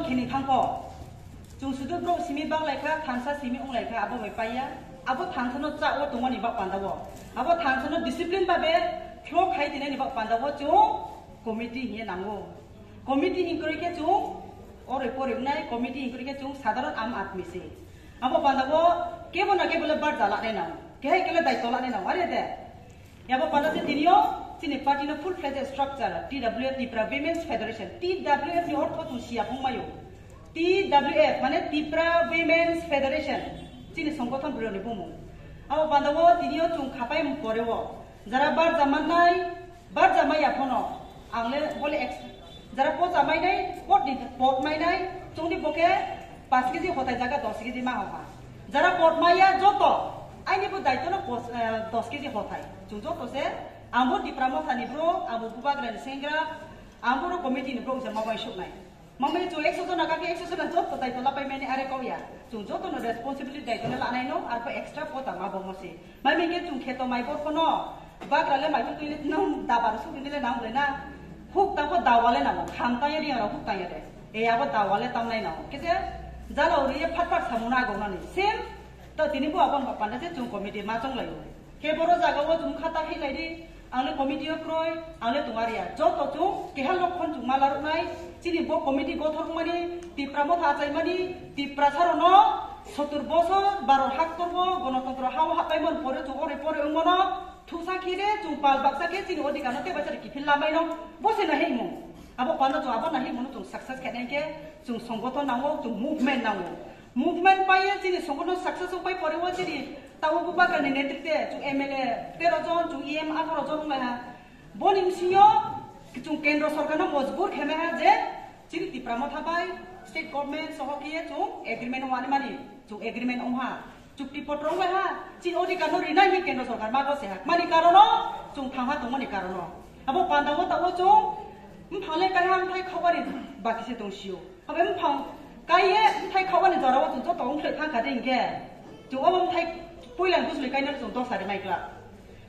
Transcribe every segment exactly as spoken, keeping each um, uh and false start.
Hini thangkho. Chwng sudu bro simi bak laikha, thansa simi wng laikha, abo bai paiya. Abo thansa no cha o tongmani bak panda o. Abo thansa no discipline babe flow khai tinani bak panda o chwng committee hiye nango. Committee hingkori khe chwng ore pore wngnai, committee hingkori khe chwng sadharon am admi se. Abo panda o kebo na kebo le barja lanai nang. Kehai kele daityo lanai nang. Are de. Yabo panda se tinio chini party no full fledged structure, T W F, Tipra Women's Federation, T W F ni ortho chwng siya phung mayo. T W F mane Tipra Women's Federation, chini songgothon bwrwi ni bumung. Abo panda o tinio chwng khapai pore o. Jara barja mannai, barja maya phono, ang le bole ex-, jara pocha mainai, pot ni pot mainai, chwngni bo khe paanch kg hotai jaga dos kg ma hoha. Jara pot maya joto, aini bo daityo no pos-, eh, dos kg hotai. Chwng joto se, ang bo Tipra Motha ni bro, ang bo Bubagra ni sengra, ang bo ro committee ni bro se ma bai suknai. Mamani chwng ekso jona kaki ekso jona joto daityo lapai mani are kok ya. Chwng joto no responsibility daityo no lanai no, arpho extra pota ma bo mosi. Mami khe chwng kheto mai bor phono, bagra le mai twi twi le nang dabar suk twi le nang le na. Huk tang pho dawa le nang, kham tang ya ri ro huk tang ya de. E abo dawa le tam nai nang. Khe je jala uri ye phat phat samung na gong nani. Sim, to tini bo abo panda se chwng committee ma chong lai o. Khe boro jaga o chwng khata hi lai di. Ang le committee o kroi, ang le tong ariya. Joto chwng keha lokhon chwng ma larwknai, chini bo committee gothok mani, Tipra Motha achai mani, Tiprasa rok no sottur bosor, baro haktor bo, gonotontro ha o happai man pore chwng ore pore wng mano, thusa khe re chwng pal baksa khe chini odhikar no tei baisa kiphil lamai no, bo se na himung. Abo panda chwng abo na himung no chwng success khe nai khe, chwng songgothon nango, chwng movement nango. Movement pai ye chini songgothon success wng pai pore o chini Tabuk Bubagra ni netrite chwng M L A tero jon, chwng E M atharo jon wng lai ha. Boni bisingo chwng kendro sorkar no mojbur khe mai ha je chini Tipra Motha bai state government soho khe ye chwng agreement wng ani mani, chwng agreement wng ha, chukti potro wng lai ha, chini odhikar no rinai hinwi kendro sorkar ma gose ha. Mani karono chwng thang ha tongmani karono. Abo panda o tabuk chwng buphangle kaiha bwthai khobani baki se tong sio. Abo bwphang kaiye bwthai khobani jora o chwng joto wngkhlai thang kha de hinkhe. Chwng obo bwthai puila bujli kainani chwng dosa ri mai glak.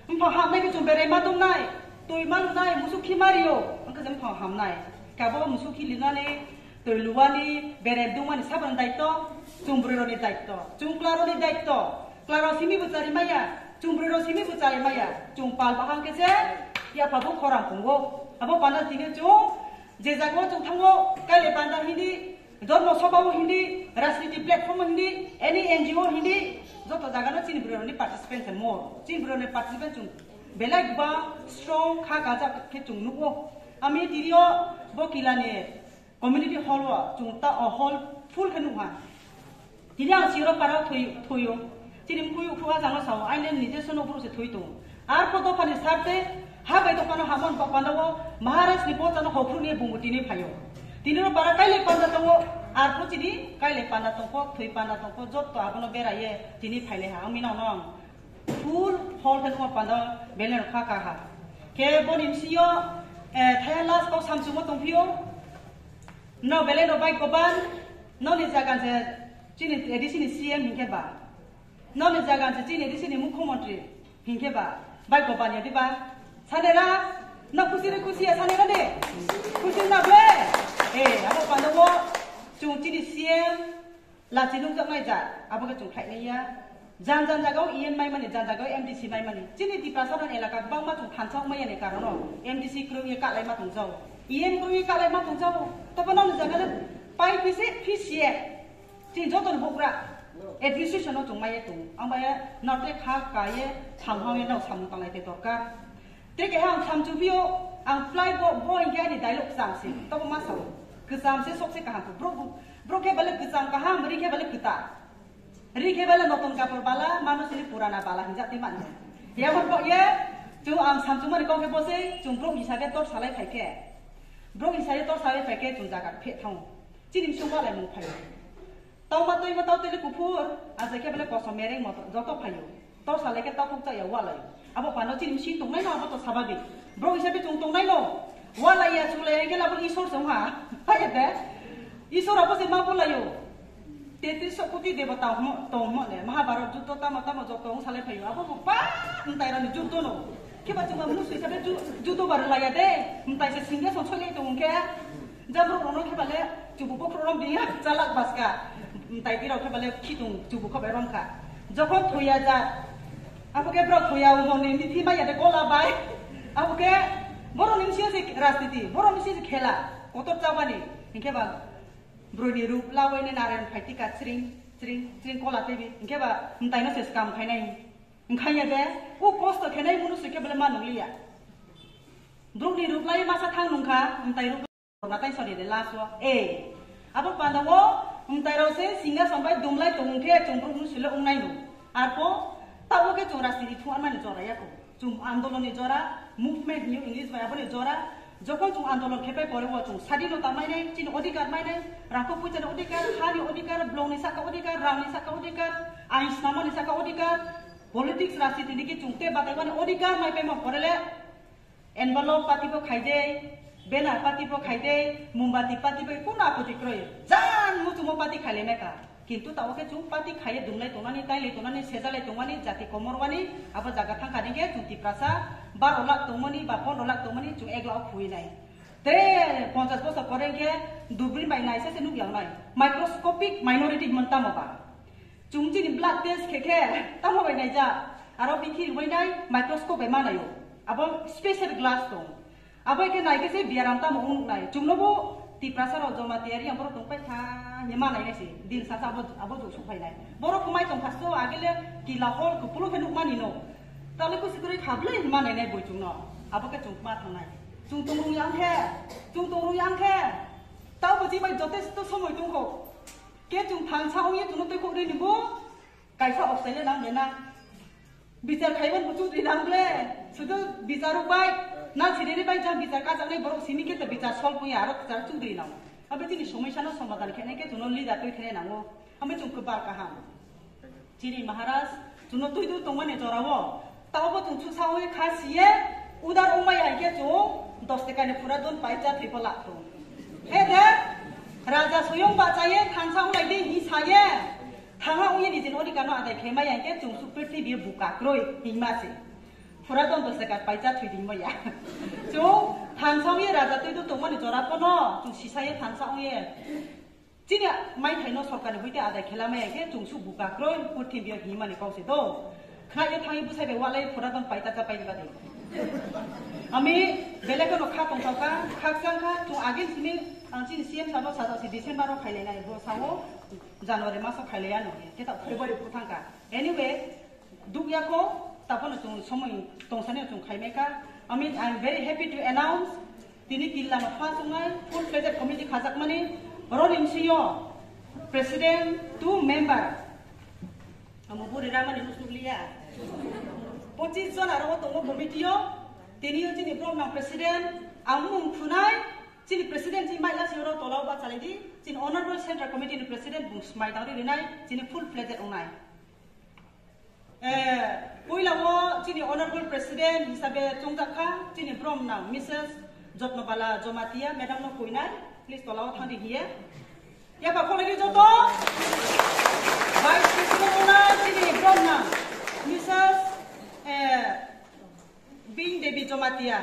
Bwphang hamnai khe chwng berai ma tongnai, twi ma lunai, musuk khi ma rio, wngkha je bwphang hamnai. Khe abo musuk khi linani, twi luani, berai dungmani saboni daityo, chwng bwrwi rokni daityo, chwng kwla rokni daityo, kwla rok simi bo chari maya, chwng bwrwi rok simi bo chari maya, chwng pal bahang khe se, yapha bo khorang phungo. Abo panda tini chwng Je jaga o chwng thango, kailai panda hindi, dhormo sabha o hindi, rajniti platform o hindi, any N G O hindi, joto jaga no chini bwrwi rokni participant se more. Chini bwrwi rokni participant chwng belai kwbang strong kha gajak khe chwng nugo. Ami tini o bo kila ni community hall o chwng ta o hall full khe nukha. Tini ang siro para thwi-, thwio. Chini mkui ukhru ajano sao, aile nije sono buru se thwi tongo. Arpho dophani sarte, ha bai dophano hamon ba pandao, Maharaj ni pochano hokhru ni bungo tini phaio. Tini ro para kaile panda tongo, arpho chini kaile panda tongkho, thwi panda tongkho, jotto abono beraye tini phaile ha, ang mino no. Full hall khe nukma panda belai no kha kha ha. Khe boni bisingo, eh, thaya last kok samchungma tongphio. No belai no bai koban, noni jaga je chini A D C ni C M hinkhe ba. Noni jaga je chini A D C ni mukhyamantri hinkhe ba. Bai koban ya diba. Sanera, no khusi re khusi ya sanera de. Khusi na ble. Eh, abo panda bo chung chini C M Lachi nukjaknai jat, abo khe chwng khlainai ya. Jan jan jaga o E M maimani, jan jaga o M D C maimani. Chini Tiprasa rokni elaka kwbangma chwng thansa wngmaya ni karon o M D C kwrwngwi kalai ma tongjago. E M kwrwngwi kalai ma tongjago. Tobo nokni jaga le pai phi se, phi siye. Chini joto ni bugra administration o chwng maya tongo. Ang bai ya norte kha ka ye, thang hang ye, nok samung tanglai te dorkar. Tei keha ang samchupio, ang phlai bo, bo hinkhe ani dialogue kwcham se, tobo ma sao. Kwcham se, sok se kaham khe. Bro, bro khe bale kwcham kaham, ri khe bale kwta. Ri khe bale noton kapor bala, mano sini purana bala hinjak tei mani. Yamon bo ye, chung ang samchumani kok khe bo se, chung bro hisabe tor salai phai khe. Bro hisabe tor salai phai khe, chung jaga phe thang. Chini sung walai mung phai. Tau ma tui ma tau tele kuphur, aja khe bale kosom mereng moto joto phaio. Tau sale khe tau khuk chaya walai. Abo pano chini machine tongnai no abo to sababi. Bro hisabe chung tongnai no. Walai ya chulai ya khe labo Isor se wngha. Phai de. Isor abo se ma bolaio. Tetris koti debota mo tong mo ne. Mahabharat juddo tamo tamo joto wng salai phaio. Abo bo pa mtai rani juddo no. Khe ba chuma musu hisabe ju-, juddo bar laya de. Mtai se singe son chole tong khe. Jabrok rono khe bale chubu bokhro rom diya chalak baska. Tai tirok khe bale khitung chubu khobai rom kha. Jokhon thoya ja. Abo khe bro thoya umoni mithi maya de gola bai. Abo khe boro ni sio se rajniti, boro ni sio se khela. Kotor chabani. Hinkhe ba broi ni rup lawai ne naren phaiti ka chring, chring, chring kola tebi. Hinkhe ba mtai no se skam khainai. Hinkhe ya de, u kosto khenai munu se khe bale manung liya. Brok ni rup lai masa thang nungkha, mtai rup Natai sori de last o. Eh. Abo panda o, mtai rok se singa sampai dumlai tong khe chung brok nu silo wngnai no. Arpo, tabo khe chung rajniti thung armani jora ya ko. Chung andolon ni jora, movement ni English bai aboni jora. Jokhon chung andolon khe pai pore o chung sadi no ta mai nai, chini odhikar mai nai, rangko puisa ni odhikar, ha ni odhikar, blong ni saka odhikar, rang ni saka odhikar, ain snama ni saka odhikar, politics rajniti ni ki chung te batai mani odhikar mai pai mo pore le. Envelope party bo khaidei, banner party bo khaidei, mombati party bo kunu apoti kroi. Jan muchumo party khaile meka. Kintu tao khe chung party khaiye dumlai tongnani, tailai tongnani, sejalai tongmani, jati komorwani, abo jaga thangkha dingkhe chung Tiprasa baro lakh tongmani ba pondro lakh tongmani chung ek lakh o khuinai. Te ponchas bosor pore khe dubri bai naisa se nuk yangnai. Microscopic minority himon tamo ba. Chung chini blood test khe khe tamo bai naijak. Aro bikhi rwbai nai microscope bai manaio. Abo special glass tong. Abo khe nai khe se biaram tamo wng nai. Chungno bo Tiprasa rok Jamatia ri ang borok tong pai kha hwnwi ma nai nai se. Din sa sa abo abo jok sok phai nai. Borok khe mai tong kha so agele kila hol kupulung khe nuk mani no. Tale kusi kwrwi kha ble hwnwi ma nai nai boi chungno. Abo khe chung ma thang nai. Chung tong rung yang khe. Chung tong rung yang khe. Tao bo chi bai jotesto somoi tong kho. Khe chwng thansa wngya chwngno twi khoknwi ni bo kaisa oksai le nang le nang. Bichar khaiban bo chudri nang ble. Sudu bichar rok bai nang siri ri bai jang bichar kajaknai borok simi khe to bichar sol puya aro kwchar chudri nang. Abo chini somosya no somadan khenai khe chwngno leader twi khenai nango. Amo chwng kwbal kaham. Chini Maharaj, chwngno twi twi tongmani jorao, tabo chwng chuksa wngwi kha siye, udar wngmaya hinkhe chwng dos tekani phura don pai cha thwi pho lak thung. He de, raja soyong bachaye thansa wnglai di hi saye, thangha wngye nijini odhikar no adai khe maya hinkhe chwng su prithibio buka kroi hingma se. Phura don dos teka pai cha thwi di maya. Chwng thansa wngye raja twi twi tongmani jora pono, chwng sisaye thansa wngye. Chini maithaino sorkarni hoite adai khela maya khe chwng su buka kroi purthimbiyo himani kok se do. Khnaio thangwi bwsai bai walai phura don paita cha paita badi. Ami belai kheno kha tongthok kha, khakchang kha, chwng agin simi ang chini C M sabo sajak si December o khailai nai, bo sao January maso khailai ano. Khe ta February phu thang kha. Anyway, Dukya kho, taphano chwng somoi tongsani chwng khaimai kha. I mean, I am very happy to announce, tini killa no first wngnai, full fledged committee khajakmani, roni msio president, two member. Amo buri ramani musuk liya. Pochis jon aro tongo committee o, tini o chini brom nang president, ang mung khunai, chini president chini maila si oro tola o bachalai di, chini honorable central committee ni president bung smai dang ri rinai, chini full fledged wngnai. Eh, puila o chini honorable president hisabe chongjak kha, chini brom nang Missus Jotnobala Jomatia madam no kuinai, please tola o thangdi hiye. Yaba khonai joto vice president ona chini brom nang Missus, eh, Bing Devi Jomatia.